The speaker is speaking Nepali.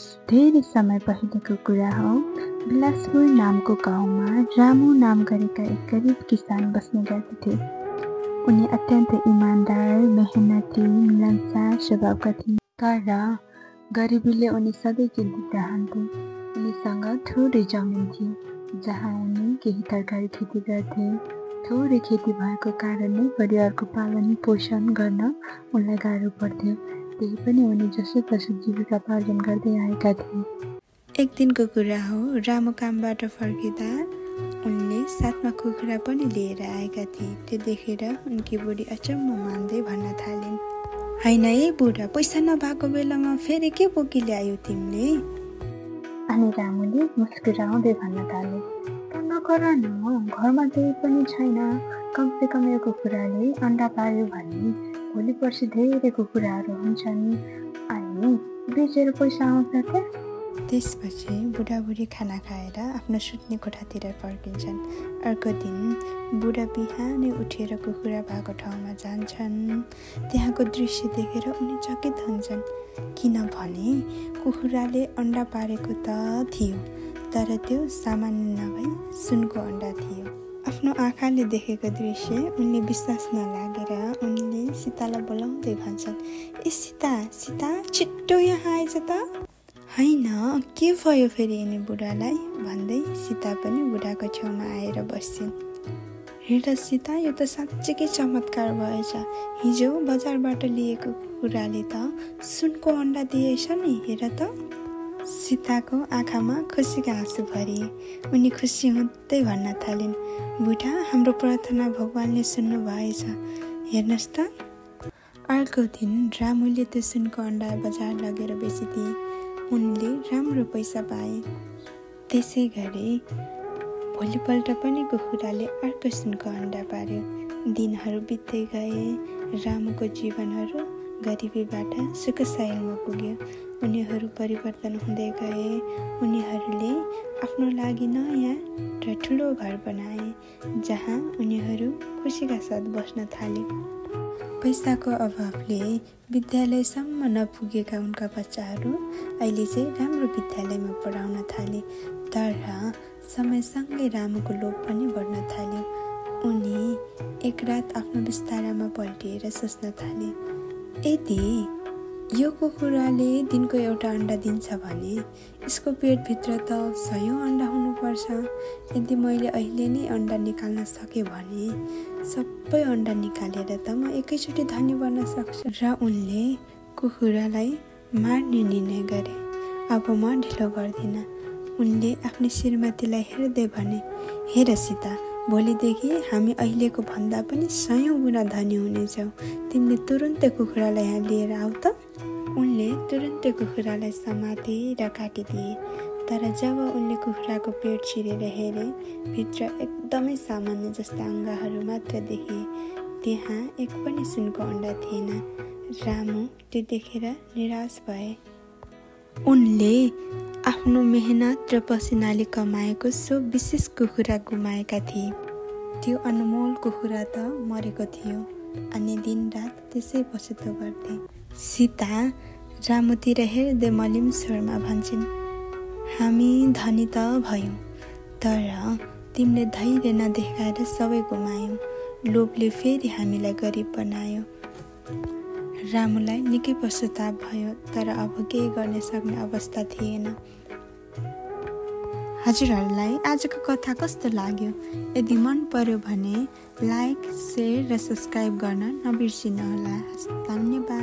धेरै समय पहिलेको कुरा हो। बिलासपुर नामको गाउँमा रामु नाम गरेका एक गरिब किसान बस्ने गर्दथे। उनी अत्यन्त इमान्दार, मेहनती, मिलनसार स्वभावका थिए। तर गरिबीले उनी सधैँ चिन्तित रहन्थे। उनीसँग थोरै जमिन थियो, जहाँ उनी केही तरकारी खेती गर्थे। थोरै खेती भएको कारणले परिवारको पालन पोषण गर्न उनलाई गाह्रो पर्थ्यो। त्यही पनि उनी जसोतसो जीविकोपार्जन गर्दै आएका थिए। एक दिनको कुरा हो, रामु कामबाट फर्किँदा उनले साथमा कुखुरा पनि लिएर आएका थिए। त्यो देखेर उनकी बुढी अचम्म मान्दै भन्न थालिन्, "होइन है बुढा, पैसा नभएको बेलामा फेरि के बोकी ल्यायो तिमीले?" अनि रामुले मुस्कुराउँदै भन्न थाले, "नगर न, घरमा केही पनि छैन। कमसेकम यो कुखुराले अन्डा पार्यो भने भोलि पर्सि धेरै कुखुराहरू हुन्छन् अनि बेचेर पैसा आउँछ क्या।" त्यसपछि बुढाबुढी खाना खाएर आफ्नो सुत्ने कोठातिर फर्किन्छन्। अर्को दिन बुढा बिहानै उठेर कुखुरा भएको ठाउँमा जान्छन्। त्यहाँको दृश्य देखेर उनी चकित हुन्छन्, किनभने कुखुराले अन्डा पारेको त थियो, तर त्यो सामान्य नभई सुनको अन्डा थियो। आफ्नो आँखाले देखेको दृश्य उनले विश्वास नलागेर उनले सीतालाई बोलाउँदै भन्छन्, "ए सीता, सीता, छिट्टो यहाँ आइज त।" "होइन, के भयो फेरि यिनी बुढालाई?" भन्दै सीता पनि बुढाको छेउमा आएर बस्छिन्। "हेर सीता, यो त साँच्चीकै चमत्कार भएछ। हिजो बजारबाट लिएको कुखुराले त सुनको अन्डा दिएछ नि, हेर त।" सीताको आँखामा खुसीका आँसु भरिए। उनी खुसी हुँदै भन्न थालिन्, "बुढा, हाम्रो प्रार्थना भगवानले सुन्नु भएछ। हेर्नुहोस् त।" अर्को दिन रामुले त्यो सुनको अन्डा बजार लगेर बेचिदिए। उनले राम्रो पैसा पाए। त्यसै गरी भोलिपल्ट पनि कुखुराले अर्को सुनको अन्डा पार्यो। दिनहरू बित्दै गए। रामुको जीवनहरू गरिबीबाट सुखसायलमा पुग्यो। उनीहरू परिवर्तन हुँदै गए। उनीहरूले आफ्नो लागि नयाँ र ठुलो घर बनाए, जहाँ उनीहरू खुसीका साथ बस्न थाले। पैसाको अभावले विद्यालयसम्म नपुगेका उनका बच्चाहरू अहिले चाहिँ राम्रो विद्यालयमा पढाउन थाले। तर समयसँगै रामुको लोभ पनि बढ्न थाल्यो। उनी एक रात आफ्नो बिस्तारामा पल्टिएर सोच्न थाले, यदि यो कुखुराले दिनको एउटा अन्डा दिन्छ भने यसको पेटभित्र त 100 अन्डा हुनुपर्छ। यदि मैले अहिले नै अन्डा निकाल्न सकेँ भने सबै अन्डा निकालेर त म एकैचोटि धनी बन्न सक्छु। र उनले कुखुरालाई मार्ने निर्णय गरे। अब म ढिलो गर्दिनँ। उनले आफ्नो श्रीमतीलाई हेर्दै भने, "हेर सीता, भोलिदेखि हामी अहिलेको भन्दा पनि 100 गुणा धनी हुनेछौँ। तिमीले तुरुन्तै कुखुरालाई यहाँ लिएर आऊ त।" उनले तुरुन्तै कुखुरालाई समाते र काटिदिए। तर जब उनले कुखुराको पेट छिरेर हेरे, भित्र एकदमै सामान्य जस्ता अङ्गहरू मात्र देखे। त्यहाँ एक पनि सुनको अन्डा थिएन। रामु त्यो देखेर निराश भए। उनले आफ्नो मेहनत र पसिनाले कमाएको सो विशेष कुखुरा गुमाएका थिए। त्यो अनमोल कुखुरा त मरेको थियो अनि दिनरात त्यसै पछुतो गर्थे। सीता रामुतिर हेर्दै मलिम स्वरमा भन्छन्, "हामी धनी त भयौँ, तर तिमीले धैर्य नदेखाएर सबै गुमायौँ। लोभले फेरि हामीलाई गरिब बनायो।" रामुलाई निकै पश्चाताप भयो, तर अब केही गर्न सक्ने अवस्था थिएन। हजुरहरूलाई आजको कथा कस्तो लाग्यो? यदि मन पर्यो भने लाइक, सेयर र सब्सक्राइब गर्न नबिर्सिनुहोला। धन्यवाद।